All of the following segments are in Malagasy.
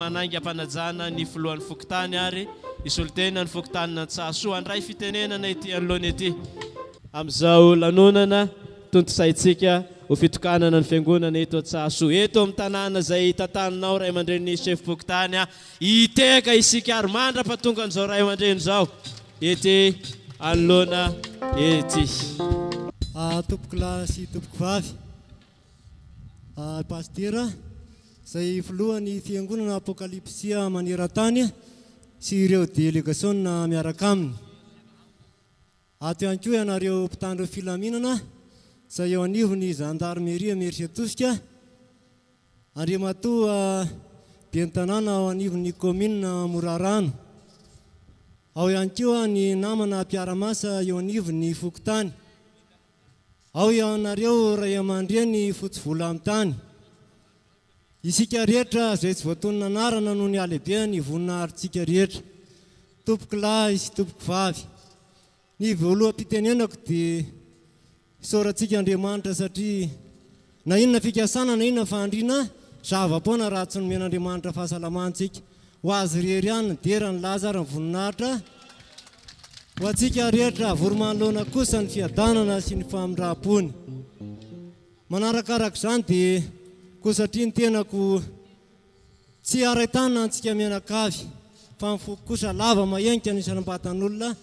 Manainga am-panajana ny filohan'ny fokontany ary hisolo-tena ny fokontanin'Antsahasoa handray fitenenana ety anoloana ety. Amin'izao lanonana tontosaintsika ho fitokanana ny fiangonana eto Antsahasoa, eto amin'ny tanàna izay tantaninao ray aman-drenin'ny sefom-pokontany, hitehaka isika ary mandra-pahatonga an'izao ray aman-dreny izao ety anoloana ety. Tompokolahy sy tompokovavy, Pasitera izay filohan'ny Fiangonana Apokalypsia maneran-tany sy ireo delegasiona miaraka aminy. Ato ihany koa ianareo mpitandro filaminana izay eo anivon'ny Zandarmeria Imerintsiatosika, Andriamatoa Ben'ny tanàna ao anivon'ny kaominina Morarano. Ao ihany koa ny namana mpiara-masa eo anivon'ny fokontany. Ao ianareo ray aman-dreny fotsy volo amin'ny tany. Isika rehetra izay tsy voatonona anarana noho ny halehibehan'ny voninahitritsika rehetra. Tompoko lahy sy tompoko vavy. Ny voaloham-pitenenako dia isaorantsika Andriamanitra satria na inona fikasana na inona fandriana, zava-poana raha tsy nomen'Andriamanitra fahasalamana isika. Ho Azy irery ihany ny dera, ny laza ary ny voninahitra. Ho antsika rehetra vory manoloana kosa ny fiadanana sy ny famindram-pony. Manarakaraka izany dia koa satria ny tenako tsy haray-tanana antsika mianakavy fa ny foko kosa lava mahenika ny isanam-batan'olona,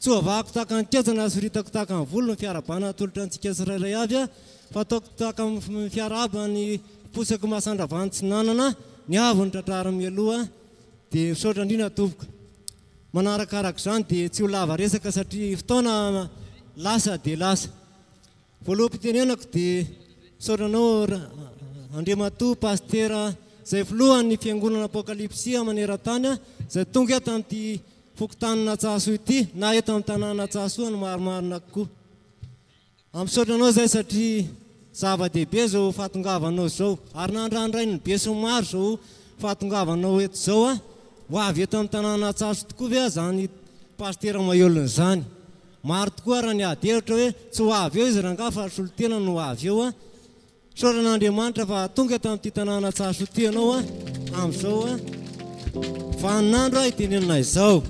tsy ho avahako tahaka ny ketsa na soritako tahaka ny volo ny fiarahabana atolotra antsika tsirairay avy fa ataoko tahaka ny fiarahaba ny mpiposaka mahasandravan'ny tsy nanana ny avo ny tratrariny mialoha dia misaotra indrindra tompoko. Manarakaraka izany dia tsy ho lava resaka satria fotoana lasa dia lasa. Voaloham-pitenenako dia misaotra anao Andriamatoa Pasitera izay filohan'ny Fiangonana Apokalypsia maneran-tany izay tonga eto amin'ity fokontanin'Antsahasoa ity na eto amin'ny tanàn'Antsahasoa no marimarina kokoa. Misaotra anao izay satria zava-dehibe izao fahatongavanao izao ary nandrandrain'ny besinimaro izao fahatongavanao eto izao. Ho avy eto amin'ny tanàn'Antsahasoa tokoa ve izany Pasitera Maheolina izany? Maro tokoa raha ny ady hevitra hoe tsy ho avy eo izy rangahy fa solontena no ho avy eo. Misaotra an'Andriamanitra fa tonga eto amin'ity tanàna Antsahasoa ity ianao amin'izao vaninandro itenenana izao.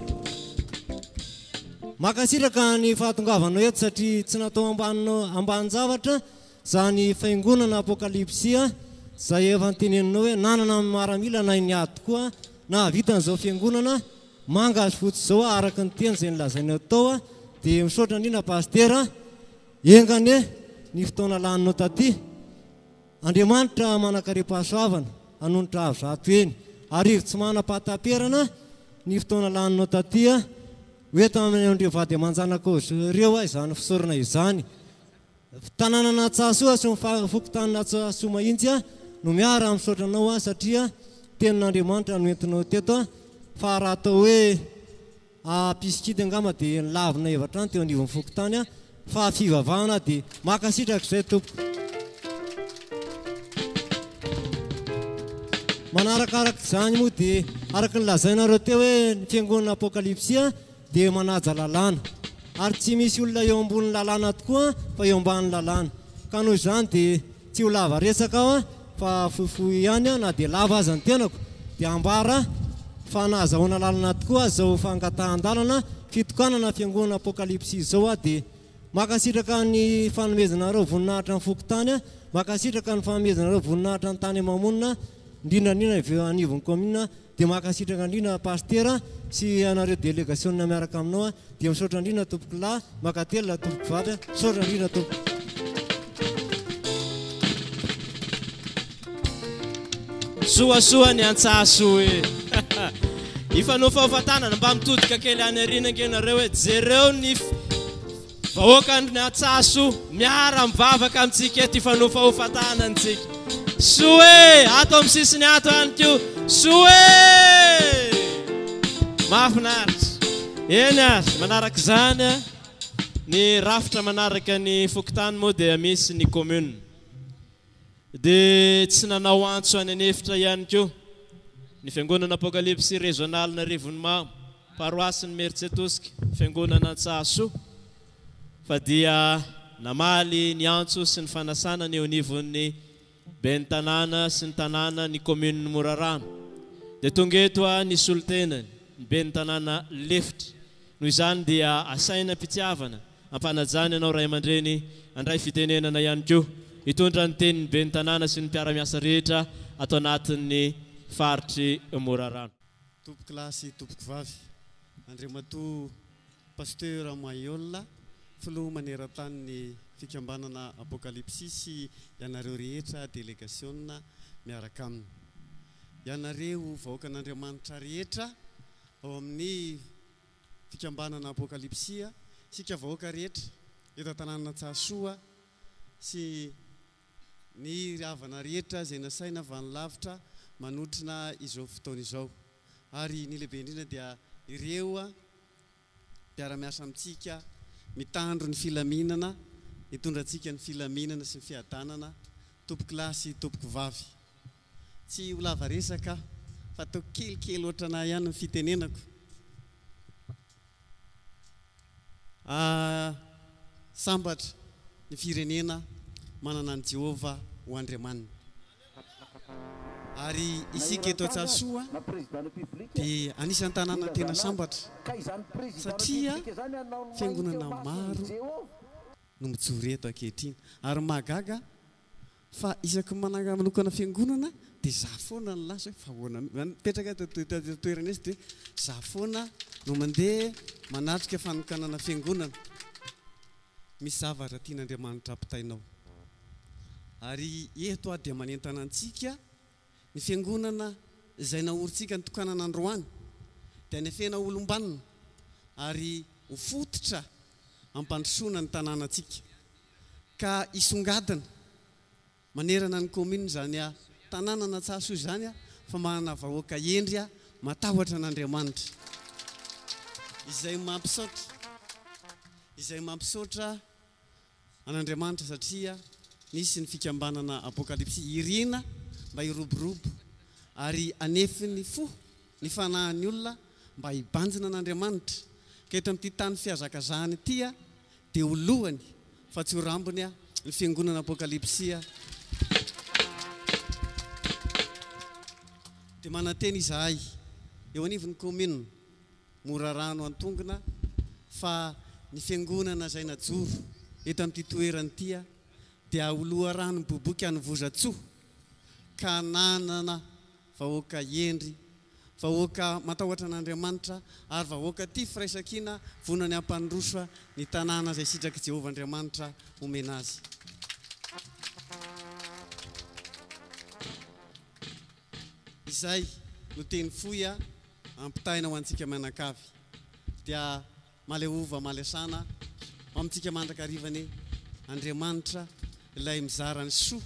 Mankasitraka ny fahatongavanao eto satria tsy natao ambanin-javatra izany fiangonana Apokalypsia izay efa noteneninao hoe nanana miaramila nahay niady tokoa nahavita an'izao fiangonana manga sy fotsy izao araka ny teny izay nolazainao tao dia misaotra indrindra Pasitera. Enga anie ny fotoana laninao taty, Andriamanitra manankarem-pahasoavana, hanonitra avo zato heny, arivo tsy manam-pahataperana ny fotoana laninao taty, ho eto amin'ireo vady aman-janakao ireo izany fisaorana izany. Tanànan'Antsahasoa sy ny fokontanin'Antsahasoa mahitsy no miara-misaotra anao satria tenin'Andriamanitra no entinao teto, fa raha atao hoe. Mpisikidy angamba dia nilavina avy hatrany teo anivon'ny fokontany fa fivavahana dia mankasitraka izay tompoko. Manarakaraka izany moa dia araka ny lazainareo teo hoe ny fiangonana Apokalypsia dia manaja lalàna ary tsy misy olona eo ambonin'ny lalàna tokoa fa eo ambanin'ny lalàna ka noho izany dia Tsy ho lava resaka aho fa fohifohy ihany na dia lava aza ny tenako dia ambara fa nahazahoana lalana tokoa izao fangatahan-dalana fitokanana fiangonana Apokalypsy izao aho dia mankasitraka ny fanomezanareo voninahitra ny fokontany mankasitraka ny fanomezanareo voninahitra ny tany ama-monina indrindra indrindra avy eo anivon'ny commune dia mankasitraka indrindra Pasitera sy ianareo delegasiona miaraka aminao dia misaotra indrindra tompoko lahy, mankatelina tompoko vavy, misaotra indrindra tompoko. Soasoa ny antsahasoa e! Ifanofahofa tanana, mba mitodika kely any aoriana ange nareo e! Jereo ny Vahoakan'ny Antsahasoa, miara mivavaka amintsika eto ifanofahofa tanana tsika. Soa e! Ato amin'ny sisiny ato ihany koa. Soa e! Mahafinaritra. Eny ary, manaraka izany, ny rafitra manaraka ny fokontany moa dia misy ny commune. Dia tsy nanao antso any an'efitra ihany koa ny Fiangonana Apokalypsy Rezionalin'Arivonimamo, Paroasin'i Imerintsiatosika, Fiangonana Antsahasoa, fa dia namaly ny antso sy ny fanasana ny eo anivon'ny Ben'ny tanàna sy ny tanàna ny Kaominin'i Morarano. Dia tonga eto ny solontenany, ny ben'ny tanàna lefitra. Noho izany dia asaina am-pitiavana, am-panajana ianao ray aman-dreny handray fitenenana ihany koa, hitondra ny tenin'ny ben'ny tanàna sy ny mpiara-miasa rehetra ato anatin'ny faritr'i Morarano. Tompokolahy sy tompokovavy, Andriamatoa Pasteur Mailhol, Filoha maneran-tanin'ny Fikambanana Apokalypsy sy ianareo rehetra delegasiona miaraka aminy. Ianareo vahoakan'Andriamanitra rehetra ao amin'ny Fikambanana Apokalypsy, isika vahoaka rehetra eto an-tanànan'Antsahasoa sy ny havana rehetra izay nasaina avy any lavitra manotrona izao fotoana izao. Ary ny lehibe indrindra dia ireo mpiara-miasa amintsika mitandro ny filaminana, hitondra antsika ny filaminana sy ny fiadanana, tompokolahy sy tompokovavy. Tsy ho lava resaka aho fa ataoko kelikely ohatran'ahy ihany ny fitenenako. Sambatra ny firenena manana an'i Jehovah ho Andriamaniny. Ary isika eto Antsahasoa dia anisan'ny tanàna tena sambatra satria fiangonana maro no mijoro eto ankehitriny. Ary mahagaga Fa isaky ny manangana manokana fiangonana dia za foana no lasa hoe fa ahoana mipetraka ato toerana izy dia za foana no mandeha manatrika fanokanana fiangonana. Misy zavatra tian'Andriamanitra ampitainao. Ary eto aho dia manentana antsika ny fiangonana izay naorintsika nitokanana androany dia hanefena olom-banona ary ho fototra hampandrosoana ny tanànantsika. ka hisongadina manerana ny commune izany tanànan'Antsahasoa izany fa manana vahoaka hendry matahotra an'Andriamanitra izay mampisaotra izay mampisaotra an'Andriamanitra satria nisy ny fikambanana Apokalypsy irina mba hiroborobo ary hanefy ny fo ny fanahin'ny olona mba hibanjina an'Andriamanitra ka eto amin'ity tany fihazakazahana ity dia ho lohany fa tsy ho rambony ny fiangonana Apokalypsy dia manantena izahay eo anivon'ny commune Morarano Antongona fa ny fiangonana izay najoro eto amin'ity toerana ity dia ho loharano miboiboika hanovozan-tsoa ka hananana vahoaka hendry, vahoaka matahotra an'Andriamanitra, ary vahoaka tia firaisan-kina vonona ny hampandroso ny tanàna izay sitrak'i Jehovah Andriamanitra homena azy. Izay no teny fohy ampitaina ho antsika mianakavy. Dia Malehova Malesana ho amintsika mandrakariva anie Andriamanitra ilay mizara ny soa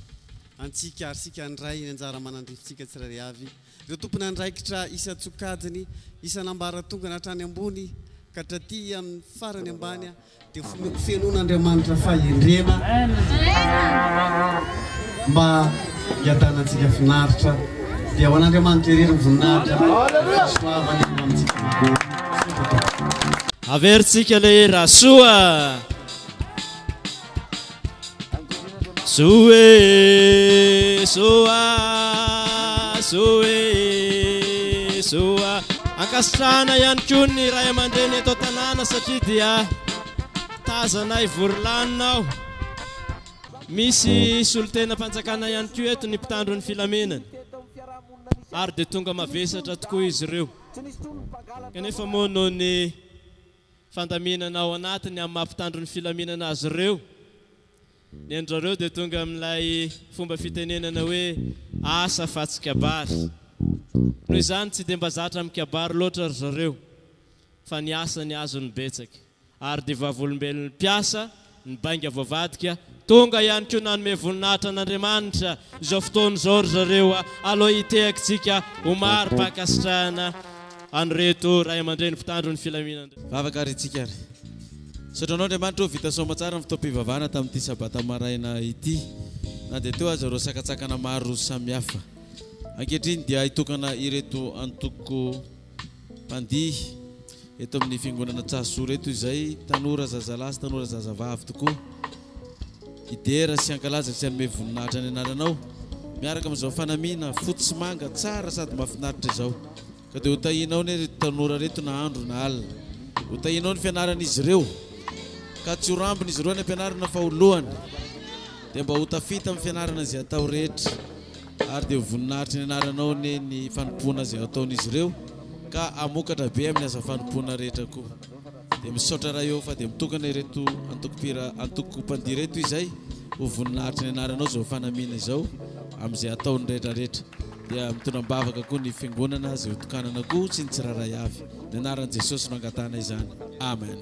antsika ary isika handray ny anjara manandrifintsika tsirairay avy ireo tompon'andraikitra isan-tsokajiny isan'ambaratongana hatrany ambony ka hatraty amin'ny farany ambany dia fenoin'Andriamanitra fahendrena mba hiadanantsika finaritra dia ho an'Andriamanitra irery ny voninahitra fahasoavany ho amintsika Averintsika le hira soa. Soa e, soa, soa e, soa. Ankasitrahana ihany koa ny ray aman-dreny eto an-tanàna satria dia tazanay vory lanona ao. Misy solontenam-panjakana ihany koa eto ny mpitandro ny filaminana ary dia tonga mavesatra tokoa izy ireo. Kanefa moa noho ny fandaminana ao anatiny amin'ny maha mpitandro ny filaminana azy ireo, ny an-dry zareo dia tonga amin'ilay fomba fitenenana hoe asa fa tsy kabary. Noho izany tsy dia mba zatra mikabary loatra ry zareo fa ny asany azony betsaka. Ary dia vavolombelon'ny mpiasa ny bainga voavadika, tonga ihany koa nanome voninahitra an'Andriamanitra izao fotoana izao ry zareo a! Aleo hitehaka isika ho mari-pankasitrahana an'ireto ray aman-dreny mpitandro ny filaminana. Vavaka ary itsika ary. Misaotra anao Andriamanitra o, vita soamatsara ny fotoam-pivavahana tamin'ity sabata maraina ity na dia teo aza ireo sakantsakana maro samihafa. Ankehitriny dia hitokana ireto antoko mpandihy eto amin'ny fiangonana Tsahasoa ireto izay tanora zazalahy sy tanora zazavavy tokoa hidera sy hankalaza sy hanome voninahitra ny anaranao. miaraka amin'izao fanamiana fotsy sy manga tsara sady mahafinaritra izao. Ka dia ho tahianao anie ireto tanora ireto na andro na alina. Ho tahianao ny fianaran'izy ireo, ka tsy ho rambony izy ireo any am-pianarana fa ho lohany. Dia mba ho tafita amin'ny fianarana izay atao rehetra. Ary dia ho voninahitry ny anaranao anie ny fanompoana izay ataon'izy ireo, ka hamokatra be amin'ny asa fanompoana rehetra koa. Dia misaotra Ray ô fa dia mitokana ireto antoko mpihira antoko mpandihy ireto izay ho voninahitry ny anaranao izao fanamiana izao amin'izay ataony rehetra rehetra. Dia mitondra am-bavaka koa ny fiangonana izay hotokanana koa sy ny tsirairay avy. Ny anaran'i Jesosy no angatahana izany. Amen.